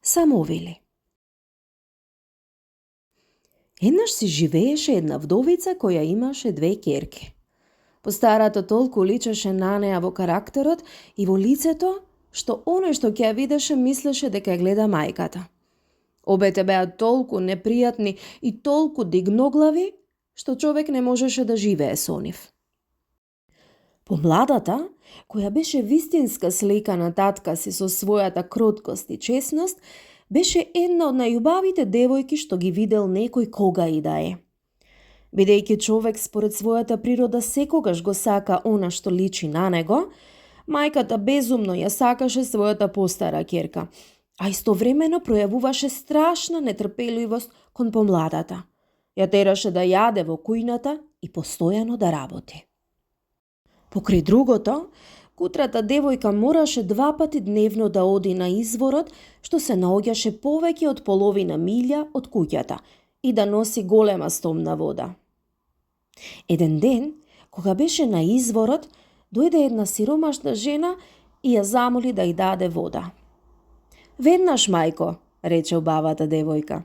Самовили. Еднаш си живееше една вдовица која имаше две ќерки. Постарата толку личеше на неа во карактерот и во лицето, што оној што ќе ја видеше мислеше дека ја гледа мајката. Обете беа толку непријатни и толку дигноглави, што човек не можеше да живее со нив. Помладата, која беше вистинска слика на татка си со својата кроткост и честност, беше една од најубавите девојки што ги видел некој кога и да е. Бидејќи човек според својата природа секогаш го сака она што личи на него, мајката безумно ја сакаше својата постара ќерка, а истовремено пројавуваше страшна нетрпеливост кон помладата. Ја тераше да јаде во кујната и постојано да работи. Покрај другото, кутрата девојка мораше 2 пати дневно да оди на изворот, што се наоѓаше повеќе од половина милја од куќата, и да носи голема стомна вода. Еден ден, кога беше на изворот, дојде една сиромашна жена и ја замоли да й даде вода. "Веднаш, мајко," рече убавата девојка.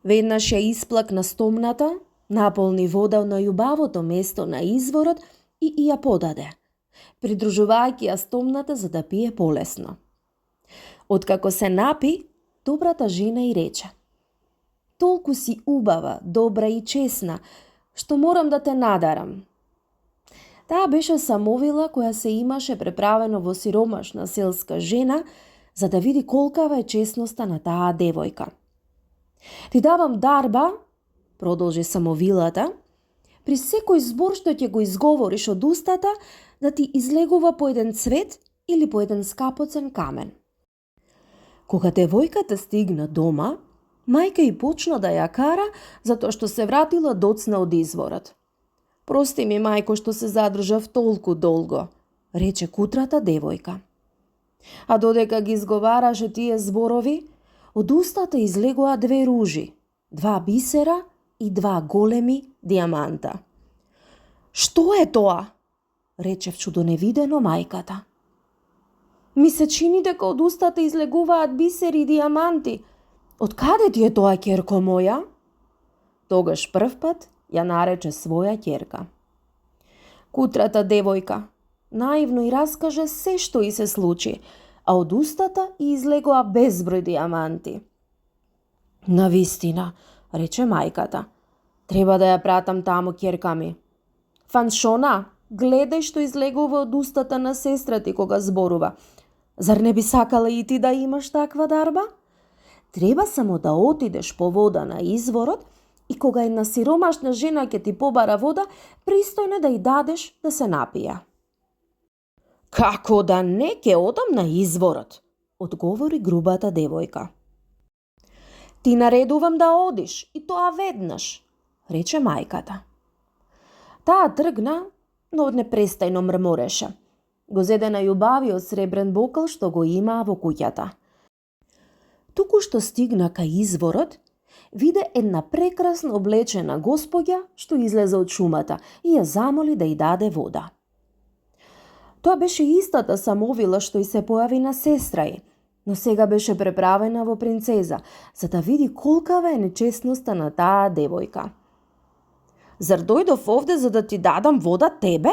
Веднаш ја исплакна стомната, наполни вода на љубавото место на изворот и ја подаде, придружувајќи ја стомната за да пие полесно. Откако се напи, добрата жена й рече: "Толку си убава, добра и чесна, што морам да те надарам." Таа беше Самовила која се имаше преправено во сиромашна селска жена, за да види колкава е честноста на таа девојка. "Ти давам дарба," продолжи Самовилата, "при секој збор што ќе го изговориш од устата, да ти излегува по еден цвет или по еден скапоцен камен." Кога девојката стигна дома, мајка й почна да ја кара затоа што се вратила доцна од изворот. "Прости ми, мајко, што се задржав толку долго," рече кутрата девојка. А додека ги изговараше тие зборови, од устата излегоа 2 ружи, 2 бисера и 2 големи дијаманта. "Што е тоа?" рече вчудоневидено мајката. "Ми се чини дека од устата излегуваат бисери и дијаманти. Од каде ти е тоа, ќерко моја?" Тогаш првпат ја нарече своја ќерка. Кутрата девојка наивно и раскаже се што и се случи, а од устата и излегоа безброј дијаманти. "Навистина," рече мајката, "треба да ја пратам таму ќерка ми. Фаншона, гледај што излегува од устата на сестра ти кога зборува. Зар не би сакала и ти да имаш таква дарба? Треба само да отидеш по вода на изворот и кога една сиромашна жена ќе ти побара вода, пристојно да й дадеш да се напија." "Како да не, ќе одам на изворот," одговори грубата девојка. "Ти наредувам да одиш и тоа веднаш," рече мајката. Таа тргна, но непрестајно мрмореше. Го зеде најубавиот сребрен бокал што го имаа во куќата. Туку што стигна кај изворот, виде една прекрасно облечена госпоѓа што излезе од шумата и ја замоли да й даде вода. Тоа беше истата Самовила што и се појави на сестра ѝ, но сега беше преправена во принцеза, за да види колкава е нечестноста на таа девојка. "Зар дојдов овде за да ти дадам вода тебе?"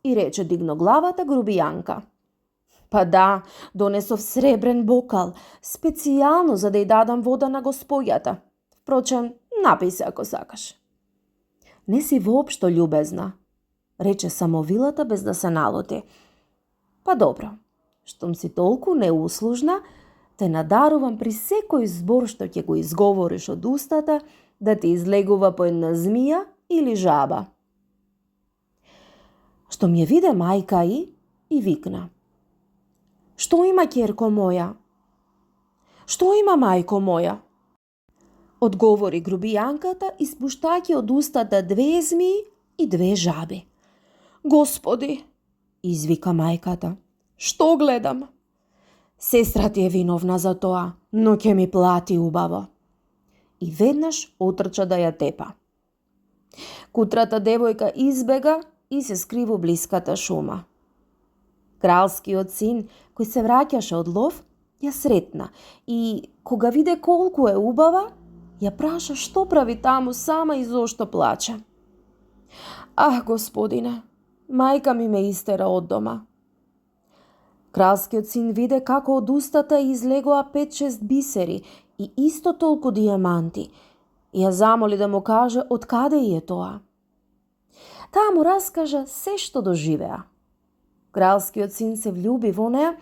и рече дигноглавата грубијанка. "Па да, донесов сребрен бокал, специјално за да й дадам вода на господјата. Впрочем, напи се ако сакаш." "Не си воопшто љубезна," рече Самовилата без да се налоти. "Па добро, штом си толку неуслужна, те надарувам при секој збор што ќе го изговориш од устата, да ти излегува по една змија или жаба." Штом ја виде мајка и викна: "Што има, ќерко моја? Што има, мајко моја?" Одговори грубијанката, испуштајќи од устата 2 змии и 2 жаби. "Господи," извика мајката, "што гледам? Сестра ти е виновна за тоа, но ќе ми плати убаво." И веднаш отрча да ја тепа. Кутрата девојка избега и се скри во блиската шума. Кралскиот син, кој се враќаше од лов, ја сретна и кога виде колку е убава, ја праша што прави таму сама и зошто плаче. Ах, господине, мајка ми ме истера од дома. Кралскиот син виде како од устата излегоа 5-6 бисери и исто толку дијаманти и ја замоли да му каже од каде е тоа. Таа му раскажа се што доживеа. Кралскиот син се влюби во неа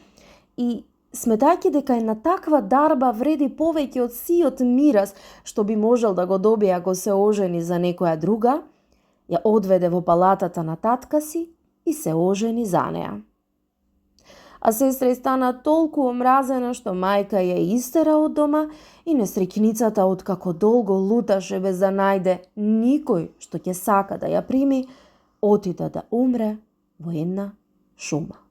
и, сметајќи дека една таква дарба вреди повеќе од сиот мирас што би можел да го добие ако се ожени за некоја друга, ја одведе во палатата на татка си и се ожени за неа. А сестра ѝ стана толку омразена што мајка ја истера од дома и несреќницата, откако долго луташе без да најде никој што ќе сака да ја прими, отида да умре во една шума.